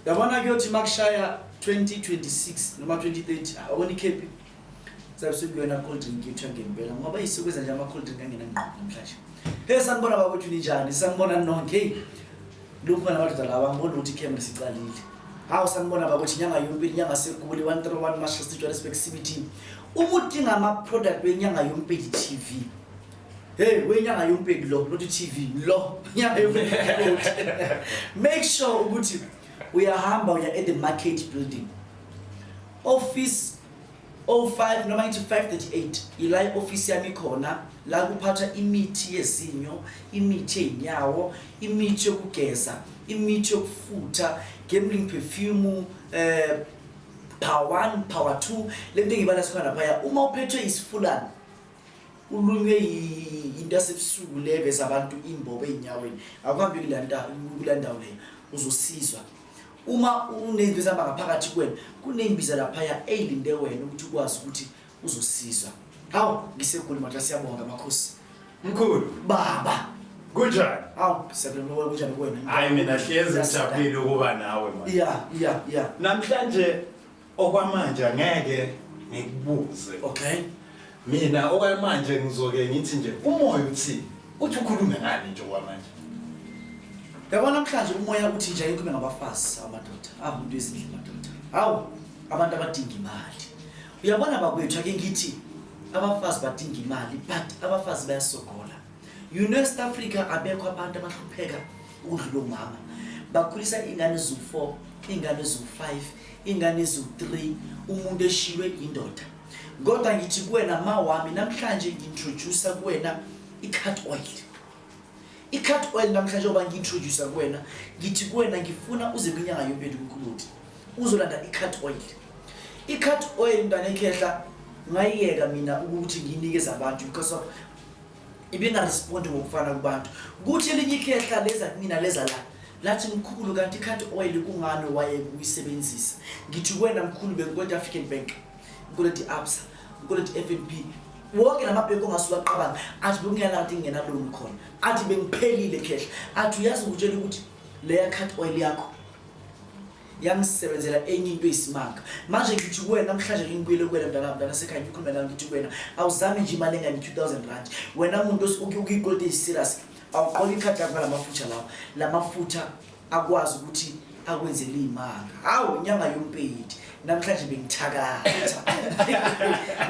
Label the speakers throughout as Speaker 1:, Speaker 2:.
Speaker 1: Yabona, kuyothi makushaya 2026 noma 2030, awubona ikhephi sabe sekuyona cold drink yethu yangempela, ngoba isekwenza nje ama-cold drink angenangqondo namhlanje. Hey, sanibona bakwethu, ninjani? Sanibona nonke. Hey, lokhu namadoda lawa, ngibona ukuthi ikhemera sicalile. Hawu, sanibona bakwethu. Inyanga Yompilo, inyanga seGoli, 131 Marshall Street, Johannesburg CBD. Uma udinga ama-product weNyanga Yompilo TV, hey, weNyanga Yompilo lo, not TV lo, Nyanga Yompilo, make sure ukuthi uyahamba uya at the Market Building, office 05 noma ngithi 538, ila i-office yami khona, la kuphathwa imithi yezinyo, imithi yey'nyawo, imithi yokugeza, imithi yokufutha, gambling perfume, power 1, power 2, lento engibala sikhona laphaya. Uma uphethwe isifulane, ulunywe into yasebusuku le veza abantu imbobo ey'nyaweni, akuhambi kula ndawo leyo, uzosizwa. Uma unezinto ezihamba ngaphakathi kuwena, kuney'mbiza laphaya ey'linde wena ukuthi ukwazi ukuthi uzosizwa. Hawu, ngiseGoli madoda, siyabonga makhosi.
Speaker 2: Mkhulu.
Speaker 1: Baba.
Speaker 2: Kunjani?
Speaker 1: Hawu, siyabonga, kunjani kuwena?
Speaker 2: Hayi, mina hlezi ngijabulile ukuba nawe man. Namhlanje okwamanje angeke ngikubuze. Mina okwamanje ngizoke ngithi nje umoya uthi ukhulume ngani nje okwamanje?
Speaker 1: Yabona, namhlanje umoya uthi nje ayikho ngabafazi, amadoda. Awu, umuntu ezinhle madoda. Hawu, abantu abadinga imali. Uyabona bakwethu, ake ngithi abafazi badinga imali, but abafazi bayasokola. You know, South Africa abekho abantu abahlupheka ukudlula omama. Bakhulisa ingane eziwu-4, ingane eziwu-5, ingane eziwu-3, umuntu eshiywe indoda. Kodwa ngithi kuwena ma wami, namhlanje ngi-introduce kuwena i-cut oil. I-cut oil namhlanje oba ngi-introduce kuwena, ngithi kuwena ngifuna uze kwiNyanga Yompilo kuNkulunkulu uzolanda i-cut oil. I-cut oil, mntwana ekhehla, ngayiyeka mina ukuthi ngiyinikeze abantu because of ibingarespondi ngokufana kubantu. Kuthi elinye ikhehla leza kumina, leza la, lathi, "Mkhulu, kanti i-cut oil kungani waye kuyisebenzisa?" Ngithi kuwena mkhulu, bengikweleta African Bank, ngikweleta i-Absa, ngikweleta i-FNB, wonke lamabhenki ongasuka aqabanga. Athi bekungena ngingena loan khona, athi bengiphelile khehla. Athi uyazi, ngikutshela ukuthi leya cut oil yakho yangisebenzela enye into eyisimanga. Manje ngithi kuwena namhlanje, ngibuyele kuwena mntana, mntana sekhaya, ngikhulume nawe, ngithi kuwena awuzame nje imali engane 2000 rand. Wena muntu ukuyikweleta eyi-serious, awuqola ikhadi lakho ngalamafutha lawo, lamafutha akwazi ukuthi akwenzele iy'manga. Hawu, iNyanga Yompedi, namhlanje bengithakatha,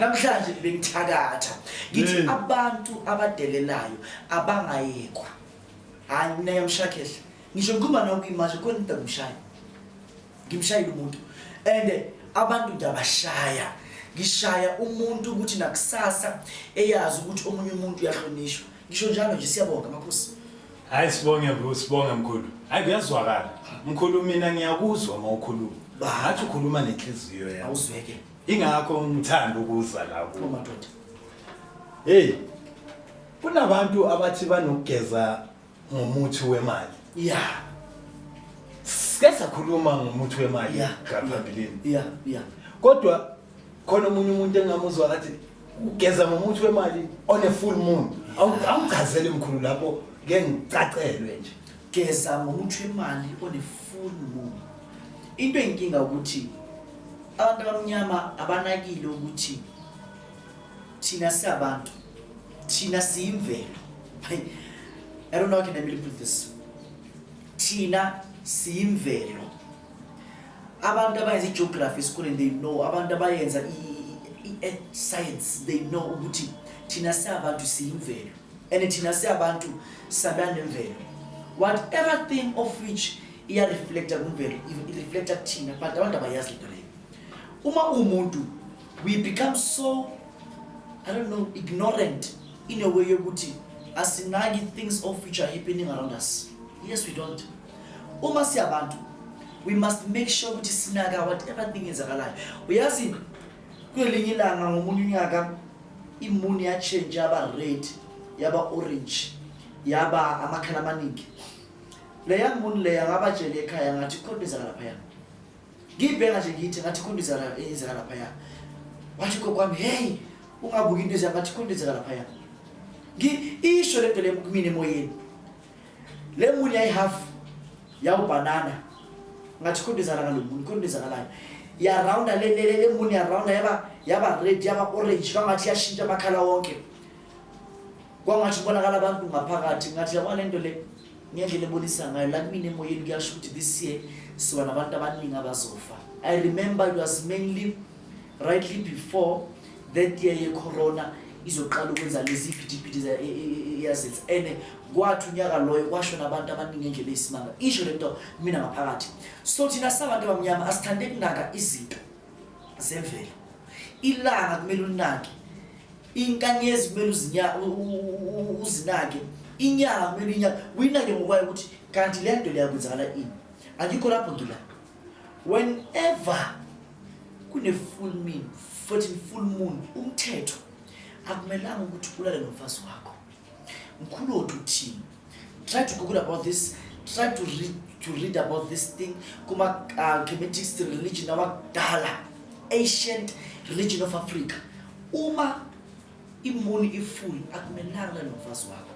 Speaker 1: namhlanje bengithakatha. Ngithi abantu abadelelayo abangayekwa. Hayi, mina ngiyamshaya khehla, ngisho ngikhuluma nawe kuyimanje khona into ngimshaya, ngimshayile umuntu and abantu ngiyabashaya. Ngishaya umuntu ukuthi nakusasa eyazi ukuthi omunye umuntu uyahlonishwa. Ngisho njalo nje. Siyabonga makhosi.
Speaker 2: Hayi, sibonge, sibonge mkhulu. Hayi, kuyazwakala. Mkhulu, mina ngiyakuzwa uma ukhuluma. Ngathi ukhuluma nenhliziyo yami.
Speaker 1: Awuzweke.
Speaker 2: Ingakho ngithanda ukuza la kuwe.
Speaker 1: Oh madoda.
Speaker 2: Hey. Kunabantu abathi banokugeza ngomuthi wemali. Sike sakhuluma ngomuthi wemali ngaphambilini. Kodwa khona omunye umuntu engamuzwa athi ugeza ngomuthi wemali on a full moon. Awungichazele mkhulu lapho, ke ngicacelwe nje.
Speaker 1: Geza ngomuthi wemali on a full moon. Into eyinkinga ukuthi abantu abamnyama abanakile ukuthi thina siyabantu, thina siyimvelo. Hayi, I don't know how can I really put this. Thina siyimvelo. Abantu abayenza i-geography esikoleni, they know. Abantu abayenza i-earth science, they know ukuthi thina siyabantu, siyimvelo, and thina siyabantu sabana nemvelo. Whatever thing of which iya-reflecta kumvelo, i-reflecta kuthina, but abantu abayazi lento leyo. Uma uwumuntu, we become so, I don't know, ignorant in a way yokuthi asinaki things of which are happening around us. Yes, we don't. Uma siyabantu, we must make sure ukuthi sinaka whatever thing yenzakalayo. Uyazi, kwelinye ilanga ngomunye unyaka i-moon ya-change, yaba red, yaba orange, yaba amakhala amaningi. Leya moon leya, ngabatshela ekhaya, ngathi khona into enzakala laphaya. Ngiyibheka nje, ngithi, ngathi khona into eyenzeka laphaya. Wathi gogo wami, "Hey, ungabuki into ezaka." Ngathi khona into enzeka laphaya. Isho lento le kumina emoyeni, le moon yayi-half yawubhanana. Ngathi khona into ngalo moon, khona into ezakalayo. Ya rounda le le le moon ya rounda yaba red, yaba orange, kwangathi yashintsha amakhala wonke. Kwangathi kubonakala abantu ngaphakathi, ngathi yabona lento le ngendlela ebonisa ngayo la kumina emoyeni, kuyasho ukuthi this year siba nabantu abaningi abazofa. I remember it was mainly rightly before that year ye-corona izoqala ukwenza lezi phithiphithi eyazenza, and kwathi unyaka loyo kwashona abantu abaningi ngendlela eyisimanga. Isho lento mina ngaphakathi. So thina sabantu abamnyama asithande kunaka izinto zemvelo. Ilanga kumele ulinake, inkanyezi kumele uzinake, inyanga kumele uyinyake, uyinake ngokwayo ukuthi kanti le nto leyakwenzakala ini. Angikho lapho, ngila whenever kune-full moon, futhi full moon, umthetho akumelanga ukuthi ulale nomfazi wakho. Mkhulu othi uthini? Try to Google about this, try to read about this thing kuma Kemetic religion awakudala, ancient religion of Africa. Uma i-moon i-full, akumelanga ulale nomfazi wakho,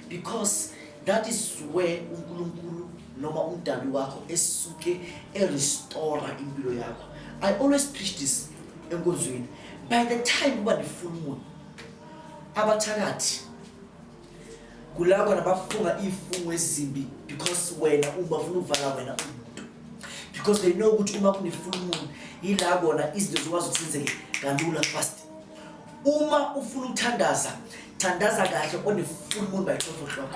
Speaker 1: because that is where uNkulunkulu noma umdali wakho esuke e-restore impilo yakho. I always preach this enkonzweni. By the time kuba ne-full moon, abathakathi kula khona bafunga iy'fungo ezimbi, because wena ubafuna ukuvala wena umuntu, because they know ukuthi uma kune-full moon yila kona izinto zikwazi ukuthi zenzeke kalula, fast. Uma ufuna ukuthandaza, thandaza kahle on a full moon by 12 o'clock.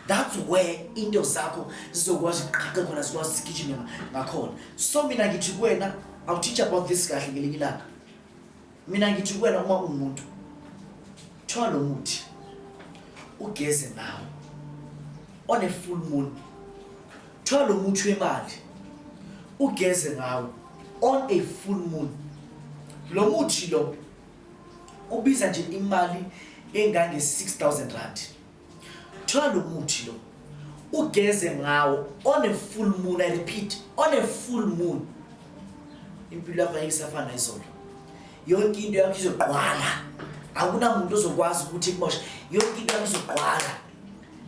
Speaker 1: That's where into zakho zizokwazi ukuqhaqha khona, zikwazi zigijime ngakhona. So mina ngithi kuwena, I'll teach about this kahle ngelinye ilanga. Mina ngithi kuwena, uma umuntu, thola lo muthi, ugeze ngawo on a full moon. Thola lo muthi wemali, ugeze ngawo on a full moon. Lo muthi lo ubiza nje imali engange 6000 rand. Thola lo muthi lo, ugeze ngawo on a full moon. I repeat, on a full moon. Impilo yakho angeke isafana nayizolo. Yonke into yakho izogqwala, akunamuntu ozokwazi ukuthi ikumoshe. Yonke into yakho izogqwala.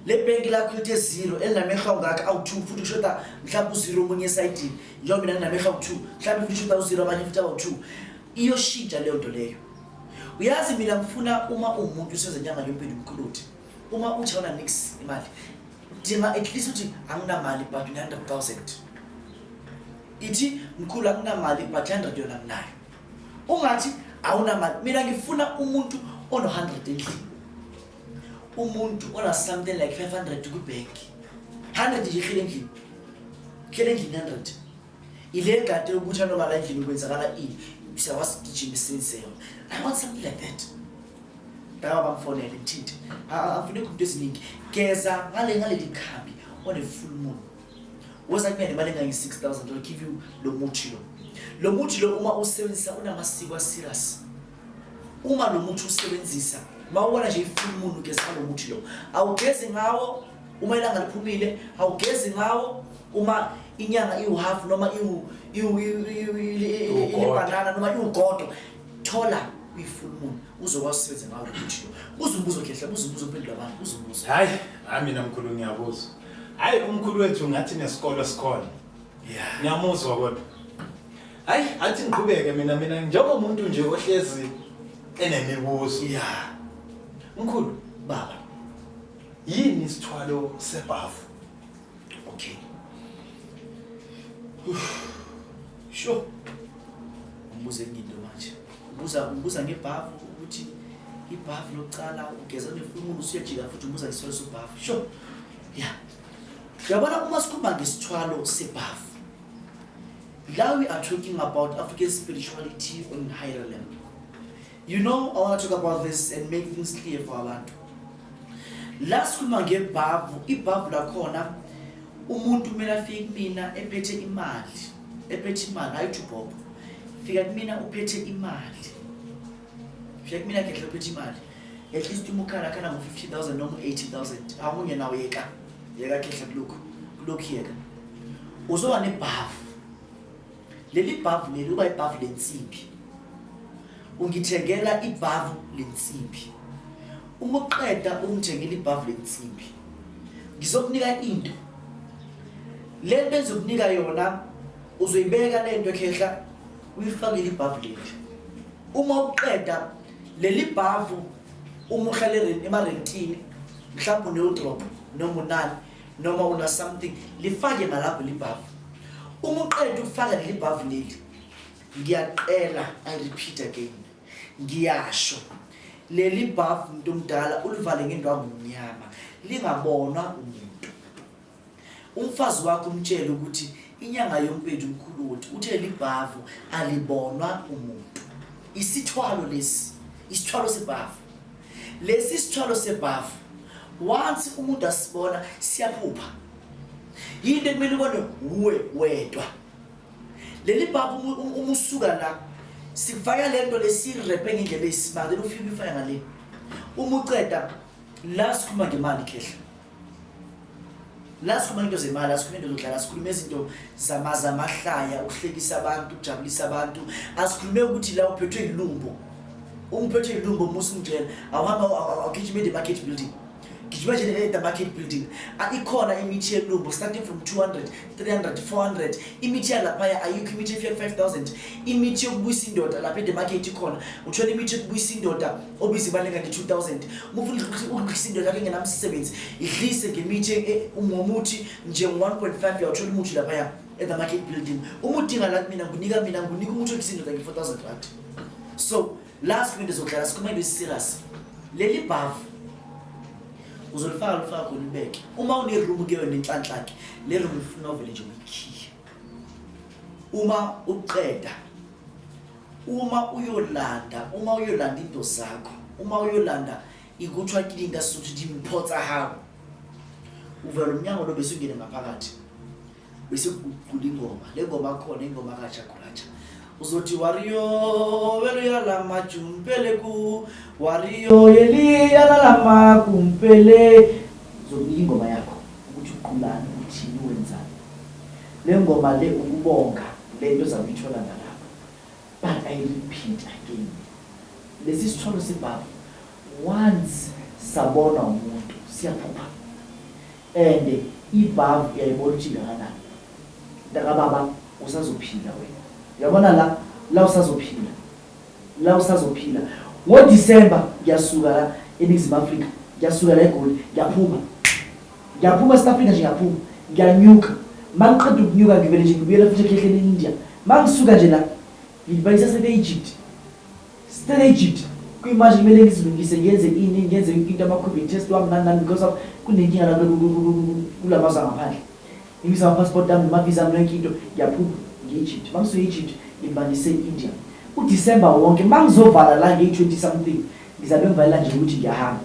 Speaker 1: Le bhenki lakho lithe zero, elinamehlo angaka awu-two, futhi kushoda mhlawumbe u-zero omunye esayidini, njengoba mina nginamehlo awu-two, mhlawumbe futhi kushoda u-zero, abanye futhi abawu-two. Iyoshintsha leyo nto leyo. Uyazi, mina ngifuna uma uwumuntu usenza inyanga yompilo, umkhuluthi, uma uthi awuna nix imali, dinga at least uthi anginamali but une-100,000. Ithi, "Mkhulu, anginamali but 100 yona nginayo." Ungathi awunamali. Mina ngifuna umuntu ono-100 endlini, umuntu ona something like 500 kwibhenki. 100 nje ihlele endlini, hlele endlini 100. Ile gade yokuthi noma la endlini kwenzakala ini, siyakwazi ukugijima isebenzise yona. I want something like that. Laba bamfonele, ngithinte, afuneka umuntu eziningi. Geza ngaleli khambi on a full moon. Woza kumina nemali engange-6000, I'll give you lo muthi lo. Lo muthi lo uma usebenzisa unamasiko a-serious. Uma lo muthi usebenzisa, uma ubona nje i-full moon, ugeza ngalo muthi lo. Awugezi ngawo uma ilanga liphumile, awugezi ngawo uma inyanga iwu-half noma ibanana noma iwugodo. Thola kwi-full moon, uzokwazi usebenza ngawo lo muthi lo. Buza umbuzo, Khehla, buza umbuzo, uphendule abantu, buza umbuzo.
Speaker 2: Hayi, hayi, mina mkhulu ngiyabuzwa. Hayi, umkhulu wethu ngathi nesikolo sikhona. Ngiyamuzwa kodwa. Hayi, athi ngiqhubeke mina njengomuntu nje ohlezi enemibuzo. Mkhulu,
Speaker 1: baba.
Speaker 2: Yini isithwalo sebhavu?
Speaker 1: Okay, sure. Umbuza enye into manje, ubuza ngebhavu, ukuthi ibhavu lokucala ugeza ne-full moon, usuyajika futhi umbuza ngesithwalo sebhavu. Sure, yeah. Uyabona, uma sikhuluma ngesithwalo sebhavu la, we are talking about African spirituality on higher level. I want to talk about this and make things clear for abantu. La sikhuluma ngebhavu, ibhavu lakhona, umuntu kumele afike kumina ephethe imali, ephethe imali, hayi uthubhobho. Fika kumina uphethe imali, fika kumina, Khehla, uphethe imali at least uma ukhala khala ngo-50,000 noma u-80,000. Awunye nawo, yeka, yeka, Khehla, kulokhu yeka. Uzoba nebhavu. Leli bhavu leli uba ibhavu lensimbi. Ungithengela ibhavu lensimbi. Uma uqeda ungithengela ibhavu lensimbi, ngizokunika into. Le nto engizokunika yona uzoyibeka le nto ekhehla uyifakele ibhavu leli. Uma uqeda leli bhavu uma uhlale emarentini mhlawumbe une-drop noma unani noma una something lifake ngalapho libhavu. Uma uqeda ukufaka leli bhavu leli ngiyaqela I repeat again ngiyasho leli bhavu umuntu omdala ulivale ngendwangu omnyama lingabonwa umuntu. Umfazi wakho umtshele ukuthi inyanga yompethu umkhulu uthi uthe libhavu alibonwa umuntu. Isithwalo lesi, isithwalo sebhavu. Lesi sithwalo sebhavu once umuntu asibona siyaphupha. Yinto ekumele ubone uwe wedwa. Leli bhavu uma usuka la sifaka lento lesirephe ngendlela eyisimanga ufike uyifake ngale. Uma uqeda la sikhuluma ngemali khehla. La sikhuluma into zemali, asikhuluma into zokudlala, asikhulume izinto zamahlaya, ukuhlekisa abantu, ukujabulisa abantu. Asikhulume ukuthi la uphethwe yilumbo. Uma uphethwe yilumbo musa ungitshela, awuhamba awugijime the market building. Gijima nje the market building. Ikhona imithi yelumbo starting from 200, 300, 400. Imithi yalaphaya ayikho imithi efika ku-5000. Imithi yokubuyisa indoda lapha e-the market ikhona. Uthola imithi yokubuyisa indoda obiza imali engange-2000. Uma ufuna ukudlisa indoda yakho engenamsebenzi, idlise ngemithi ngomuthi nje ngo-1.5 uyawuthola umuthi laphaya at the market building. Uma udinga la mina ngunika mina ngunika umuthi odlisa indoda nge-4000 rand. So la sikhuluma into zokudlala, sikhuluma into esi-serious. Leli bhavu uzolifaka lufaka khona ulibeke. Uma une-room kuyona nenhlanhla-ke, le room ufuna uvele nje uyikhiye. Uma uqeda uma uyolanda uma uyolanda into zakho uma uyolanda ikuthiwa kilinga suthu dimpho tsa hao uvala umnyango lo bese ungene ngaphakathi bese kucula ingoma le ngoma khona ingoma kaJaguraja uzothi wario weluyalama jumpele ku wario yeliyalalama kumpele uzokunika ingoma yakho ukuthi uqulani uthini wenzani le ngoma le ukubonga le nto ozabe uyithola ngalapho but I repeat again lesi sithwalo sebhavu once sabonwa umuntu siyaphupha and ibhavu uyayibona ukuthi ingakanani mntakababa usazophila wena uyabona la la usazophila la usazophila ngoDisemba ngiyasuka la eNingizimu Afrika ngiyasuka la eGoli ngiyaphuma ngiyaphuma eSouth Africa nje ngiyaphuma ngiyanyuka mangiqeda ukunyuka ngivele nje ngibuyela futhi ekhehleni e-India mangisuka nje la ngilibalisa sebe-Egypt still Egypt kuyimanje kumele ngizilungise ngenze ini ngenze into ama-covid test wami nani nani because of kunenkinga la kulamazwe angaphandle ngimisa ama-passport ami nama-visa ami yonke into ngiyaphuma nge-Egypt mangisuka e-Egypt ngibangise e-India uDisemba wonke mangizovala la ngeyi-20 something ngizabe ngivalela nje ukuthi ngiyahamba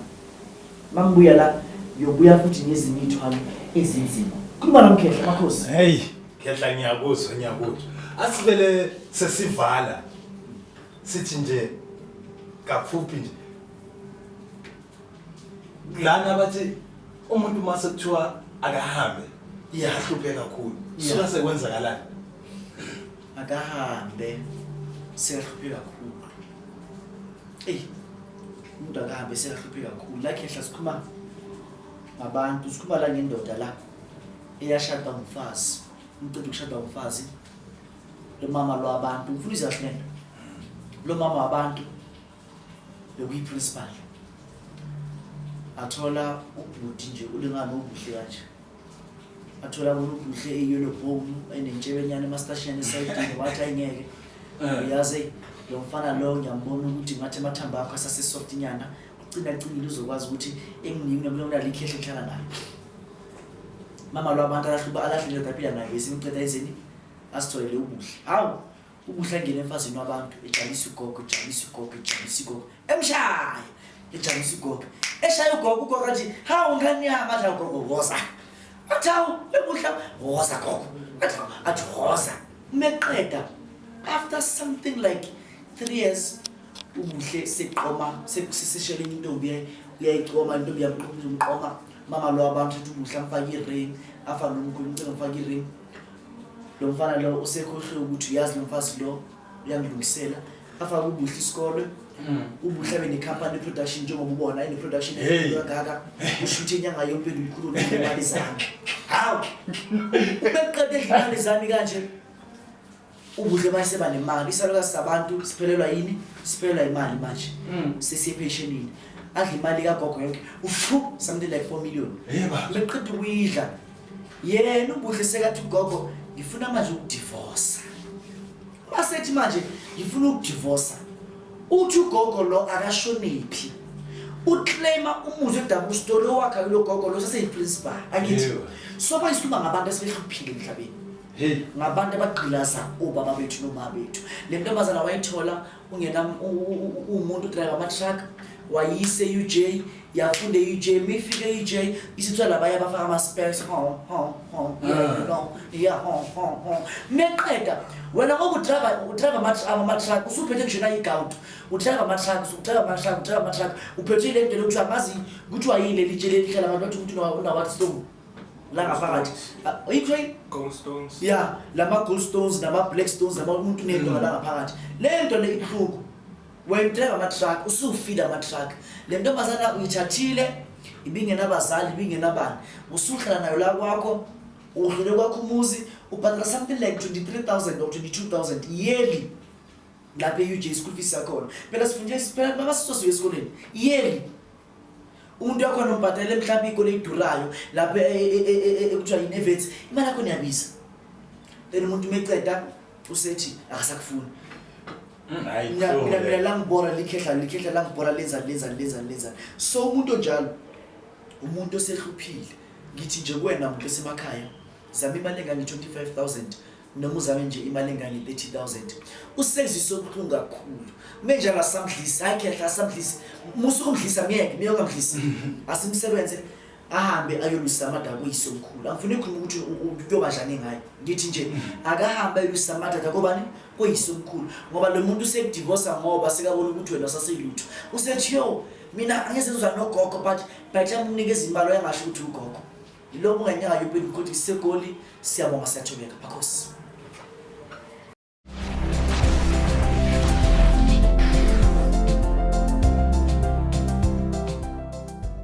Speaker 1: mangibuya la ngiyobuya futhi nezinye iy'thwalo ezinzima khuluma nami khehla makhosi
Speaker 2: Hey, Khehla ngiyakuzwa ngiyakuzwa. Asivele sesivala. Sithi nje kafuphi nje. Lana bathi umuntu mase kuthiwa akahambe iyahluphe kakhulu. Suka sekwenzakalani?
Speaker 1: Akahambe sekahluphe kakhulu. Ey umuntu akahambe sekahluphe kakhulu. La khehla sikhuluma ngabantu, sikhuluma la ngendoda la eyashada umfazi. Umqeda ukushada umfazi lo mama lwabantu ngifuna izwe kahle lento. Lo mama wabantu bekuyi-principal. Athola ubhuti nje ulingana obuhle kanje. Athola bona ubuhle e-yellow bone enentshebenyana emastashinyana esayidini wathi ayingeke. Uyazi lo mfana lo ngiyambona ukuthi ngathi amathambo akho asase-soft nyana ucina cinile uzokwazi ukuthi enginike noma likhehla engihlala nayo. Mama lo abantu alahluba alahle indoda aphila nayo bese imqeda ezeni asitholele ubuhle. Hawu ubuhle angene emfazini wabantu ejabulisa ugogo ejabulisa ugogo ejabulisa ugogo emshaya ejabulisa ugogo eshaya ugogo ugogo athi hawu ngani yami athi ugogo woza athi hawu ebuhle woza gogo athi athi woza meqeda after something like 3 years ubuhle seqoma sesishele intombi uyayicoma intombi yamqoma mama lo abantu uthi ubuhle amfake i-ring afane nomkhulu umcela ngifake i-ring lo mfana lo usekhohlwe ukuthi uyazi lo mfazi lo uyangilungisela afake ubuhle isikole ubuhle abe nekhampani production njengoba ubona ine-production
Speaker 2: Hey.
Speaker 1: kangaka ushuthe inyanga yonke umkhulu imali zami Hawu, beqede edla imali zami kanje. Ubuhle manje seba nemali, isalukazi sabantu siphelelwa yini? Siphelelwa imali manje. Sesiye pensionini, adla imali kagogo yonke, ufu something like 4 million.
Speaker 2: Yeba.
Speaker 1: Beqeda ukuyidla yena uBuhle, sekathi ugogo, "Ngifuna manje ukudivorsa." Masethi manje ngifuna ukudivorsa, uthi ugogo lo akashoniphi, uclaima umuzi we-double story owakha kulo gogo lo saseyi-principal, angithi? So manje sikhuluma ngabantu asebehluphile emhlabeni, ngabantu abagqilaza obaba bethu noma bethu. Le ntombazana wayithola ungena umuntu udrive ama-truck, wayise e-UJ, yafunda e-UJ. Mifike e-UJ, isithiwa labaya bafaka ama-specs, ho ho ho, yeah, no, yeah, ho ho ho. Meqeda wena ngoba udrive ama-truck, usuphethe ngisho nayi-gout, udrive ama-truck, udrive ama-truck, udrive ama-truck, uphethe ile nto lokuthiwa ngazi kuthiwa yini leli tshe lelihlala abantu, bathi umuntu una-what stone la ngaphakathi. Ah, ayikho yini?
Speaker 3: Gallstones.
Speaker 1: Ya, lama gallstones nama black stones, nama umuntu unento la ngaphakathi. Le nto le ibuhlungu. Wena udrive ama-truck, usufida ama-truck, le ntombazana uyithathile, ibingenabazali, ibingenabani, usuhlala nayo la kwakho, udlule kwakho umuzi, ubhadala something like 23,000 or 22,000 yearly lapha e-UJ, school fees yakhona. Phela sifunde phela, babasisosiwe esikoleni yearly. Umuntu yakhona umbhadalele mhlawumbe iy'kole ey'durayo lapha ekuthiwa yini, eWits, imali yakho niyabiza. Then umuntu umeceda usethi akasakufuni.
Speaker 2: Hayi.
Speaker 1: Mina langibora likhehla, likhehla langibora, lenzani, lenzani, lenzani, lenzani. So umuntu onjalo umuntu osehluphile. Ngithi nje kuwena muntu osemakhaya, zama imali engange-25,000 noma uzame nje imali engange-30,000. Usezise obuhlungu kakhulu menjalo, asamdlisi. Hayi khehla, asamdlisi, musuke umdlisa, myeke, myeke ungamdlisi, asimsebenze, ahambe ayolwisa amadaba kuyise omkhulu. Angifuni ukukhuluma ukuthi kuyoba njani ngayo. Ngithi nje akahambe ayolwisa amadada kobani, kuyise omkhulu, ngoba lo muntu usekudivosa ngoba sekabona ukuthi wena usaseyilutho. Usethi, "Yo, mina angeze ngizwa nogogo," but by the time umnikeza imali, uyangasho ukuthi ugogo yilokhu. Ungenyanga yopeni ukuthi siseGoli. Siyabonga, siyathobeka, Makhosi.